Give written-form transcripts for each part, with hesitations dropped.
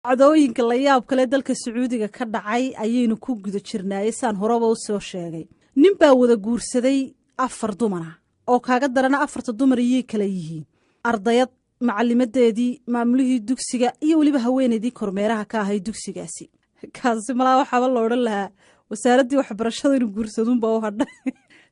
Dhacdooyinka la yaab kale dalka Sacuudiga ka dhacay ayaynu ku guda jirnaayey. Saan horeba u soo sheegay, nin baa wada guursaday afar dumara oo kaaga darana afarta dumar iyay kala yihiin: ardayad, macalimadeedii, maamulihii dugsiga iyo weliba haweeneydii kormeeraha ka ahay dugsigaasi. Kaasi malaa waxaaba la odhan lahaa wasaaraddii waxbarashada inuu guursaduunbaa u hadhay.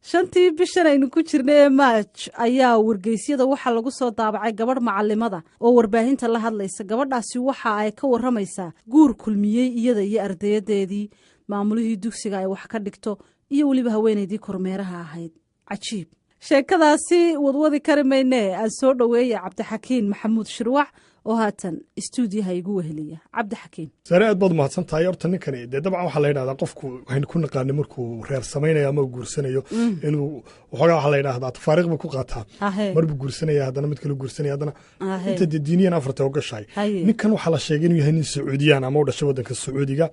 5tii bishan aynu ku jirnay ee Maaj ayaa wargeysyada waxaa lagu soo daabacay gabadh macalimada oo warbaahinta la hadlaysa. Gabadhaasi waxa ay ka waramaysaa guur kulmiyey iyada iyo ardayadeedii, maamulihii dugsiga ay wax ka dhigto iyo weliba haweeneydii kormeeraha ahayd. Cajiib! Sheekadaasi wadwadi kari maynee, aan soo dhoweeya Cabdixakiin Maxamuud Shirwac oo haatan istuudiyaha igu weheliya. Cabdixakiin. Sare, aad baad umahadsan tahay. Horta ninkani dee dabcan waxaa la yidhahdaa qofku waxaynu ku naqaanay markuu reer samaynayo ama guursanayo inuu waxoogaa, waxaa la yidhahdaa, tafaariiq buu ku qaataa. Marbuu guursanaya, haddana mid kale guursanaya, haddana inta dee diiniyan afarta ogashahay. Ninkan waxaa la sheegay inuu yahay nin Sacuudiyaan ama u dhashay waddanka Sacuudiga.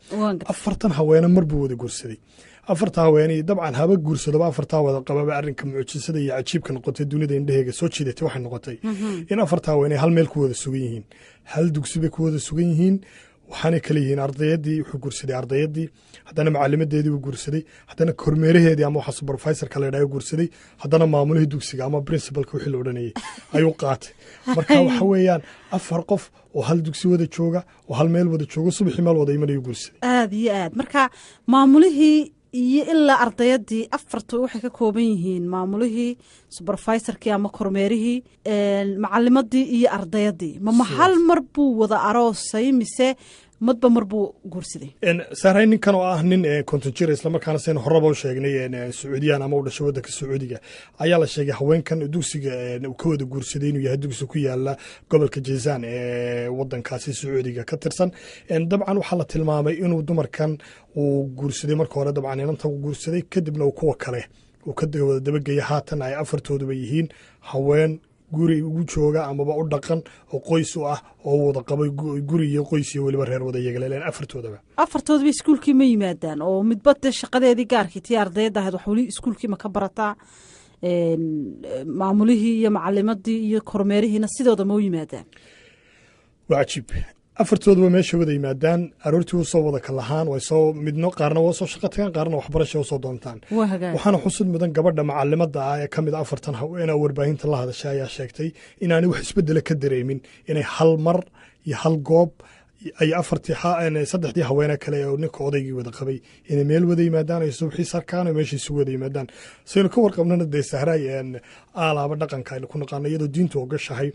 Afartan haweene mar buu wada guursaday. Afarta haweeney dabcan haba guursadoba, afartaa wada qababa, arrinka mucjisada iyo cajiibka noqotay, dunida indheheega soo jiidatay, waxay noqotay in afarta haweeney hal meel ku wada sugan yihiin, hal dugsi bay ku wada sugan yihiin. Waxaanay kala yihiin ardayadii wuxuu guursaday ardayadii, haddana macalimadeedii buu guursaday, haddana kormeeraheedii ama waxa supervisorka la yidhaha guursaday, haddana maamulihii dugsiga ama principalka wixii la odhanayay ayuu qaatay. Marka waxa weeyaan afar qof oo hal dugsi wada jooga oo hal meel wada jooga, subaxii meel wada imanayu guursaday. Aada iyo aad. Marka maamulihii iyo ilaa ardayadii, afartu waxay ka kooban yihiin maamulihii, supervisorkii ama kormeerihii, macalimadii iyo ardayadii. Mama hal mar buu wada aroosay mise madba mar buu guursaday? Sahray, ninkan oo ah nin 50 jir, islamarkaana saynu horeba u sheegnay Sacuudiyaan ama u dhashay waddanka Sacuudiga, ayaa la sheegay haweenkan dugsiga uu ka wada guursaday inuu yahay dugsi ku yaala gobolka Jazaan ee waddankaasi Sacuudiga ka tirsan. Dabcan waxaa la tilmaamay inuu dumarkan uu guursaday marka hore, dabcan inanta uu guursaday, kadibna uu kuwa kale uu ka wada dabageeya. Haatan ay afartooduba yihiin haween guri ugu jooga amaba u dhaqan oo qoys u ah oo wada qabay, guri iyo qoys iyo weliba reer wada yegleleen afartoodaba. Afartoodaba iskuulkii ma yimaadaan oo midba dee shaqadeedii gaarkii, tii ardayadda ahayd wax weli iskuulkii ma ka barataa? Maamulihii iyo macalimadii iyo kormeerihiina sidooda ma u yimaadaan? Waa cajiib. Afartooduba meesha wada yimaadaan aroortii, usoo wada kalahaan, way soo midno, qaarna waa soo shaqo tagaan, qaarna waxbarasha usoo doontaan. Waxaana xusud mudan gabadha macalimada ah ee ka mid a afartan haweenaa warbaahinta la hadashay ayaa sheegtay inaanay wax isbedela ka dareemin inay hal mar iyo hal goob ay afartii saddexdii haweene kale ee ninka odaygii wada qabay inay meel wada yimaadaan, ay subaxii sarkaan oo meesha isugu wada yimaadaan. Saynu ka warqabnana dee Sahraay, aalaaba dhaqanka aynu ku naqaano, iyadoo diintu ogashahay,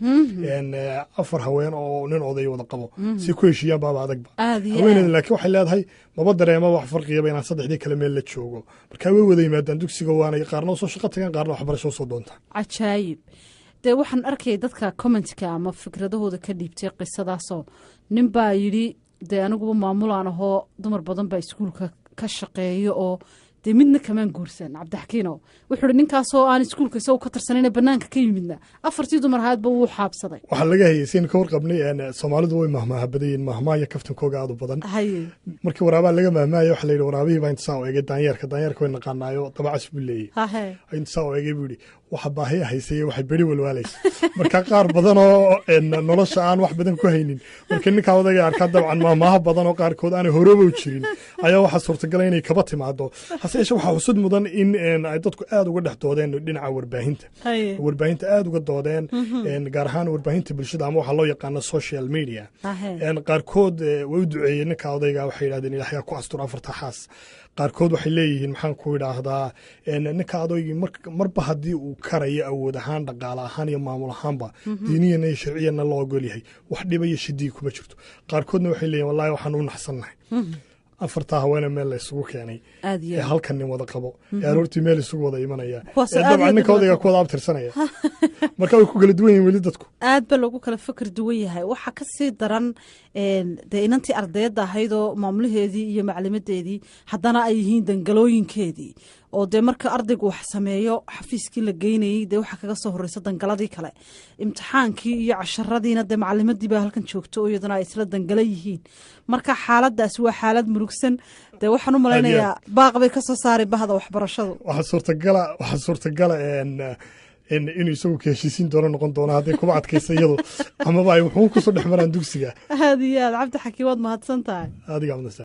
afar haween oo nin oday wada qabo si ku heshiiyaan baaba adagba. Haweeneyda laakiin waxay leedahay maba dareema wax farqiyaba inaan saddexdii kale meel la joogo. Marka way wada yimaadaan dugsiga, waanay qaarna usoo shaqo tagaan, qaarna waxbarasho usoo doontaan. Cajaayib! Dee waxaan arkayay dadka commentka ama fikradahooda ka dhiibtay qisadaasoo nin baa yidhi: "Dee aniguba maamulaan ahoo dumar badan baa iskuulka ka shaqeeyo oo dee midna kamaan guursan." Cabdixakiino wuxuu ihi ninkaasoo aan iskuulka isagoo ka tirsanayna banaanka ka yimidna afartii dumar ahaydba wuu xaabsaday. Waxaa laga hayay, saynu ka warqabnay, Soomaalidu way mahmaaha badan yihiin, mahmaaya kaftankooga aad u badan. Markii waraabaa laga mahmaaya, waxaa la yidhi waraabihii baa intasaa u egay daanyeerka. Daanyeerka way naqaanaayo, dabacas buu leeyay. Intasaa u egay buu yidhi: "Waxa baahiya haysay waxay beri walwaalaysa." Marka qaar badan oo nolosha aan wax badan ku haynin marka ninkaa odayga arkaa, dabcan maahmaaha badan oo qaarkood aanay horeba u jirin ayaa waxaa suurtagala inay kaba timaado. Hase yeeshee waxaa xusud mudan in ay dadku aad uga dhex doodeen dhinaca warbaahinta, warbaahinta aad uga doodeen, gaar ahaan warbaahinta bulshada ama waxaa loo yaqaano social media. Qaarkood way u duceeyeen ninka odayga, waxay yidhahdeen: "Ilaahay ku astur afarta xaas." Qaarkood waxay leeyihiin, maxaan ku idhaahdaa, ninka odaygii marba haddii uu karayo awood ahaan, dhaqaale ahaan iyo maamul ahaanba, diiniyana iyo sharciyanna loo ogol yahay, wax dhiba iyo shidii kuma jirto. Qaarkoodna waxay leeyihin: "Wallahi waxaan u naxsannahay afartaa haweene meel la isugu keenay ee halkan nin wada qabo ee aroortii meel isugu wada imanaya ee dabcan ninka odayga ku wada abtirsanaya." Marka way ku kala duwan yihin weli dadku. Aad ba loogu kala fikir duwan yahay. Waxaa ka sii daran dee inantii ardayadda ahaydoo maamulaheedii iyo maclimadeedii haddana ay yihiin dangalooyinkeedii, oo dee marka ardaygu wax sameeyo xafiiskii la geynayey dee waxaa kaga soo horeysa dangaladii kale, imtixaankii iyo casharadiina dee macalimadii baa halkan joogto oo iyaduna ay isla dangala yihiin. Marka xaaladaasi waa xaalad murugsan. Dee waxaan u malaynayaa baaq bay kasoo saari bahda waxbarashadu. Waxaa suurtagala Inuu isagu ka heshiisiin doono noqon doono hadday kuba adkaysa iyadu amaba ay wuxuu kusoo dhex maraan dugsiga. Aad iyo aad, Cabdi Xakiim, waad mahadsan tahay. Adiga mudasa.